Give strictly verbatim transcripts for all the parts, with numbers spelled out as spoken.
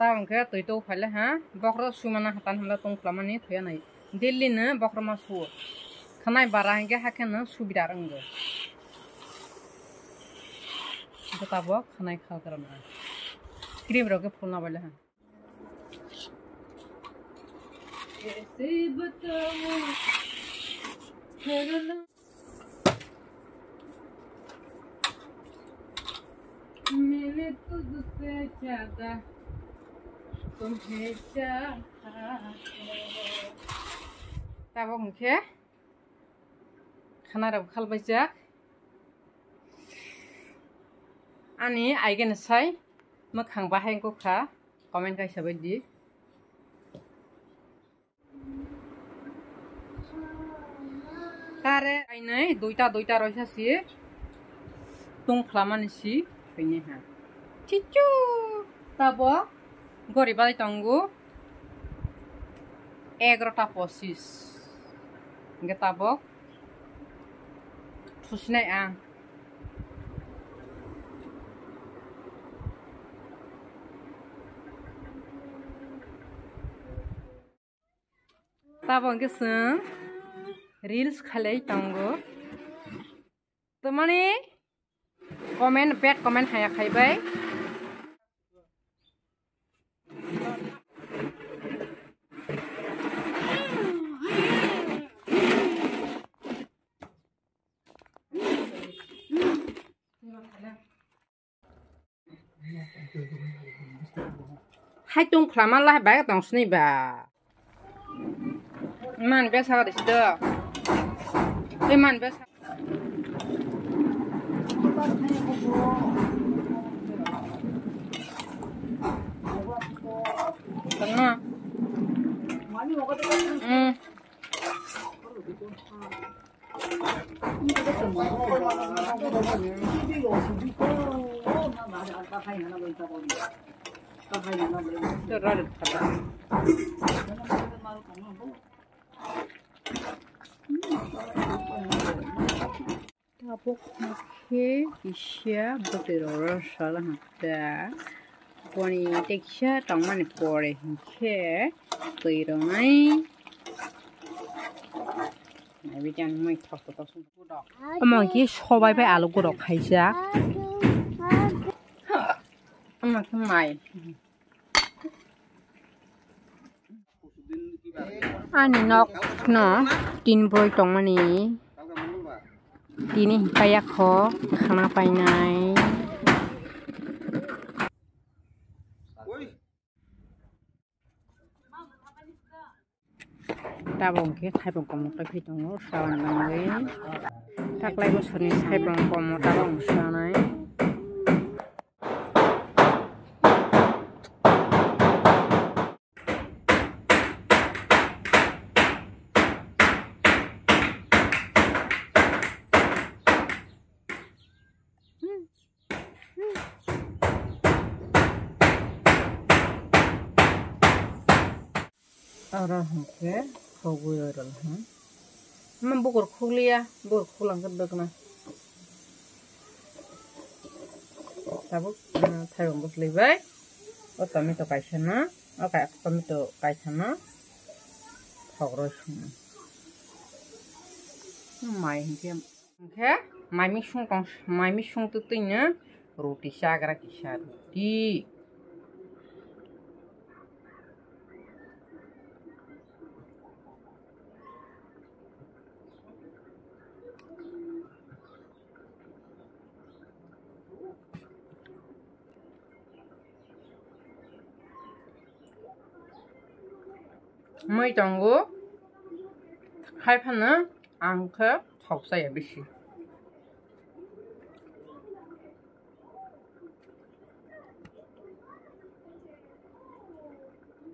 Ta hwnkhe twi to phaile ha, bokhorok sumana hatan hamda tong khlamani thwiya nai. Daily no bokhorok ma suo. Khwnai bara hwnkhe hakhe no subida rwngwi. Hwnkhe tabok khwnai khalkra na. Cream rok khe phulna baile ha. मैंने तुझसे ज्यादा तुम्हें चाहा है। Tabok hwnkhe khana rok khalbaijak. Ani aigen sai mwkhang bahai wngkha, comment kaisa bai di. Kare ainai duita duita roisa si tung khlamani si thwini ha. Chichu tabok gori bai tongo egarota pochis. Hwnkhe tabok thusinai ang. Tabok hwnkhe chwng reels khalai tongo. Tamani comment, bad comment haya khaibai. Hai tong khlama lai bai tong sini ba. Man besa ka disi do. Te man besa. Tengma. Hmm. Tabuk hwnkhe kisa bwtwi rok rw sala hwnkhe boni tei kisa tongmani pore hwnkhe twi rwnai. Omo khe sobai bai alu gurok khaijak. Omo khe mai. Ani nok no tin boroi tongmani, tini hinkhe yakho khana painai. Tabok hwnkhe thaipung komo twi tongo sawan nangwi. Taklai bosorni thaipung komo tabok sanai. Oro hwnkhe khogwi oro hwn. Omo bukur khukliya, bukur khukla hwnkhe dwkna. Tabuk, ah, thairung bwsli bai. O tomato kaisa no, o kai-, tomato kaisa no. Thokroi swngo. Mai hwnkhe. Hwnkhe mai misung tong, mai misung twtwino roti chagra kisa roti. Mui tongo, hai phano ang khe thok chaya bisi.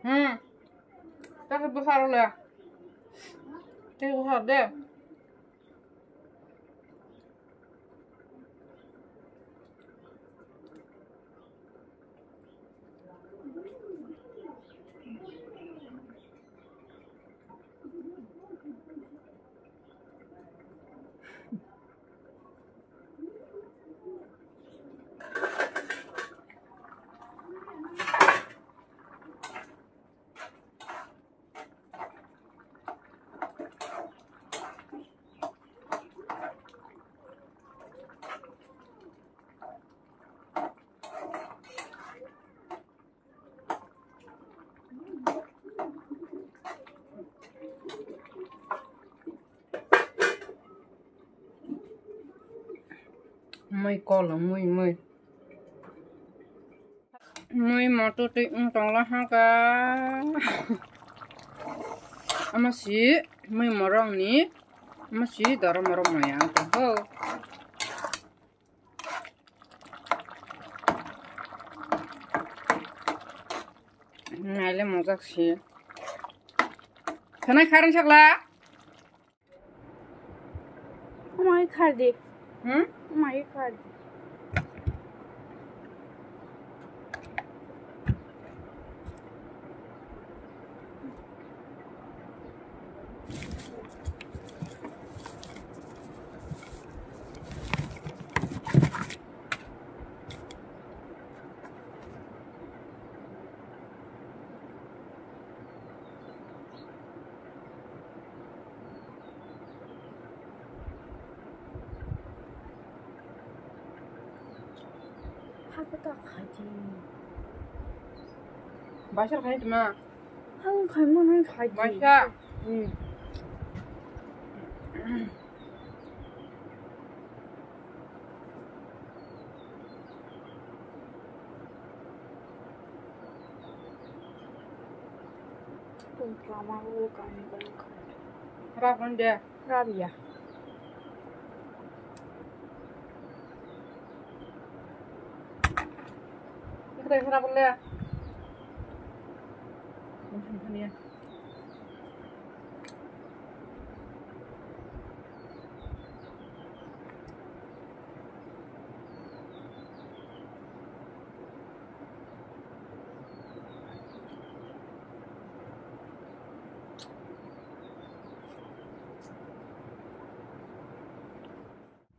Hmm. Tei bwsarok le. Tei bwsarok de. Mui kolo, mui, mui. Mui motor twi wng tongla haka. Ama si mui morok ni, ama si doro morok maya wng tong ho. Naile mojak si. Khana kharang sakla. Mai khardi. Hmm? Mai khardi. Hakhe ta khaidi. Baisar khaidi ma. Ang khaimani khaidi. Baisa. Hmm. Tongthama o kani kani khaidi. Rap hwn de. Rap ya. Ikhe ikhe rap le.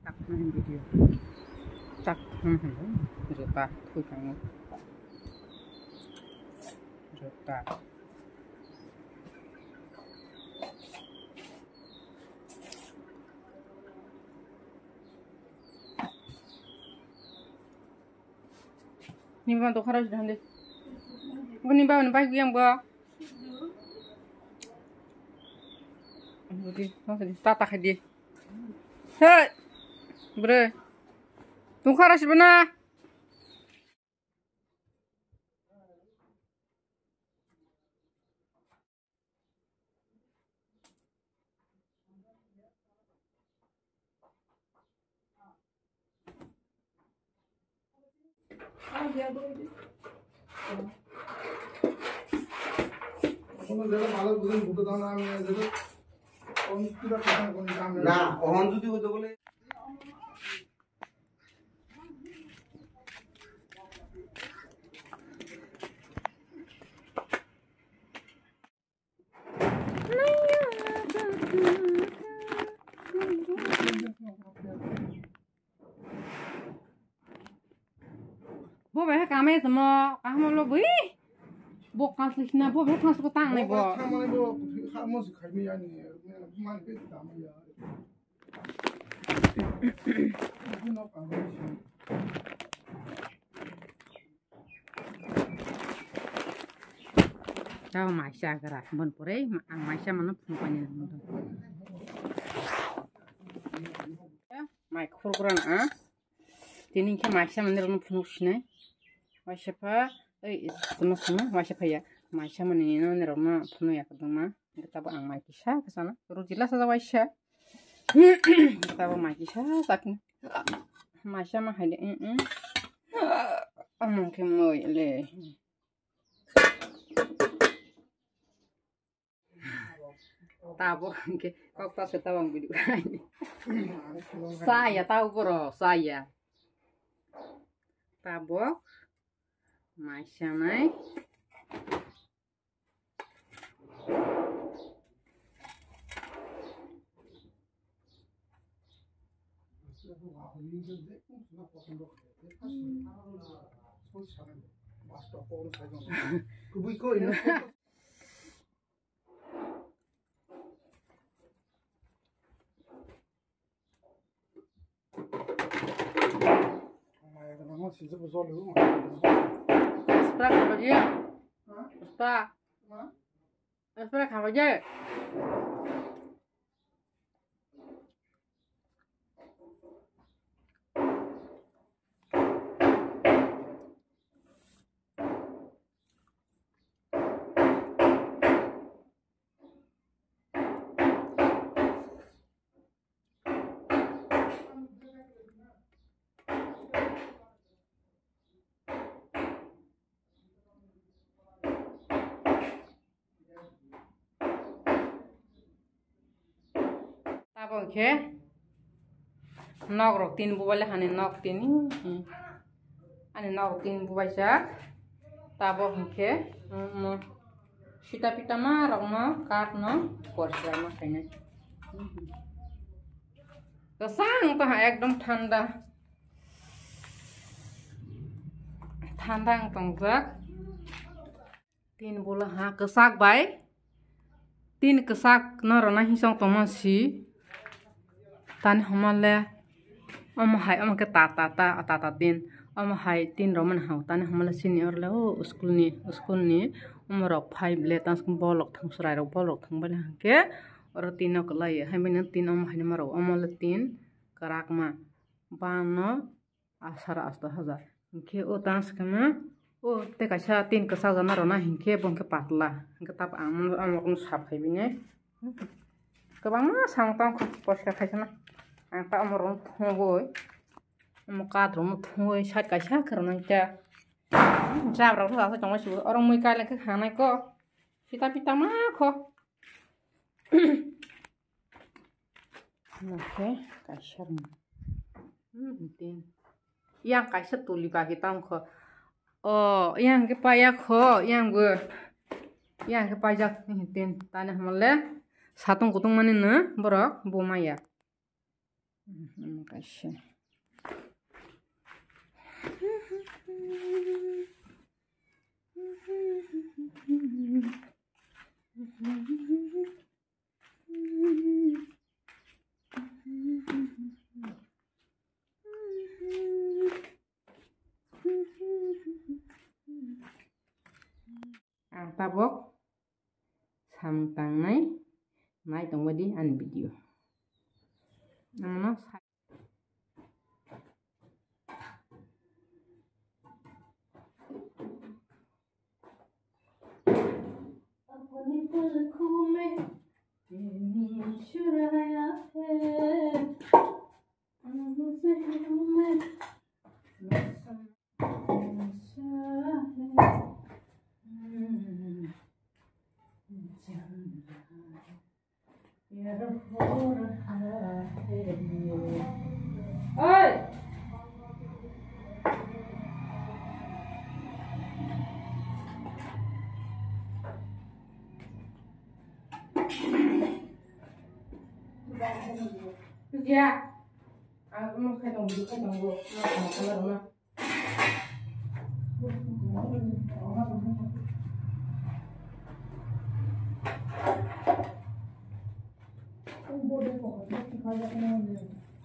Tak, hmm, video. Tak, hmm, hmm, hmm. Jota, thui tango. Jota. Ni ba dokha rok jidam de. Bo ni ba ni bai yang bo. Budi, tata khai di. Hey. Bre. Dokha rok sibana. না, অহন যদি হইতো বলে। Bo bai kama ya tamo, kaham lo bui. Bo kasli sina, bo bai kasli ko tang nai bo. Tang nai bo, ha mo si khai mi ya ni, man pe si tang ya. Tao maisa gra, bon pore, ang maisa mano phunukani nangdo. Mai khurgran a. Tini khe maisa mani rokno phunuk sinai. Waisa pha, ei, kono phunuk, waisa phaiya. Maisa mani nini rokno phunuk ya kwbangma. Tabo ang mai kisa kisa no. Rujila sa waisa. Tabo mai kisa sakni. Maisa ma haide, mm, mm. Among khe moi le. Tabok hwnkhe kok ta se tabang bidi. Saya tau boro, saya. Tabok mai sanai. Kubui ko ino. Spray khabaji. Spray. Spray khabaji. Abo khe nok rok tin bubaile hani nok tin, hmm, ani nok rok tin bubaijak. Tabok hinkhe, um, sita pita ma rokno kath no porsi ma khainai. Kwchang tongha ekdom thanda. Thanda wng tongjak. Tin bula ha kwchak bai. Tin kwchak no rwna hisong tongma si. Tani homa le omo hai omo khe ta ta ta ta ta tin. Omo hai tin rwmani hao tani homa le sini oro le o school ni school ni omo rok phai le tang bolok thang chwrai rok bolok thang bai le hwnkhe oro tin no kwlai hai mani tin omo hai ma rok omo le tin kwrak ma bang no asara asta hajar. Hinkhe o tang swkangma o tei kaisa tin kwchajana rwna hinkhe bo hinkhe patla. Hinkhe tab ang omo rokno sap khai bini. Kwbangma samung tang kho poska khaisana. Ang ta omo rokno thungwi, omo kath rokno thungwi side kaisa khe rwna hinkhe. Jabra rok thasa tongma sibo. Oro mui kailai khe khanai kho. Pita pita ma kho. Oke, kaisa rwng. Hmm, tin. Yang kaisa tuli bagi tang kho. O, yang ke paya kho, yang bo. Yang ke pajak ni tin. Tani hamle. Satung kutung mani no, borok bo maya. Hmm, kaisa. Ang tabok samung tangnai nai tongbaidi ani video. Ang no sa- अपनी पलकों में तेरी मुस्कुराहट है, मुझे हमें नशा, नशा है। हम्म, जानना है। Oi! Ya. Ang mau khaitong, khaitong,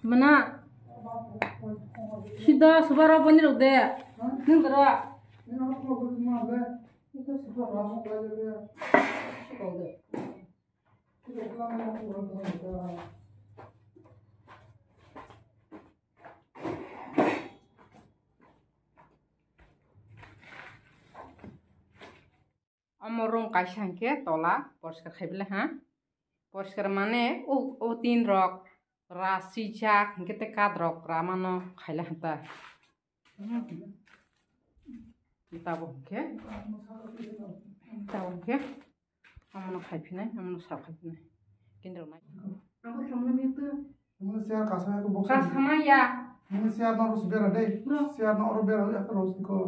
Mana? Sida subar boni rok de. Nung dara. Sida subar. Sida de. Omo room kaisa hinkhe tola poriskar khai bwle ha. Poriskar mane o, o tin rok rasijak hinkhe tei kath rok ramano khaile ha ta. Tabok hinkhe, tabok hinkhe. Omono khai phinai, omono sap khai phinai. Kinrw nai. Abo khamna miya to. Omono chair kasama ko box. Kasama ya. Omono chair no rus bera dei. Bro. Chair no oro bera ya ko rus ko.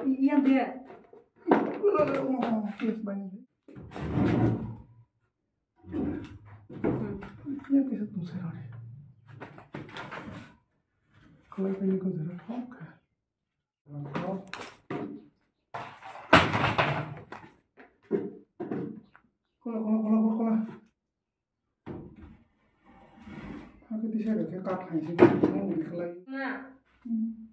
Iya, iya. Yang bisa tungsai rani. Kalau ini kau jalan, oke. Kola, kola, kola, kola, kola. Aku tisai rake kat hai sih, mau dikelai. Nah. Hmm.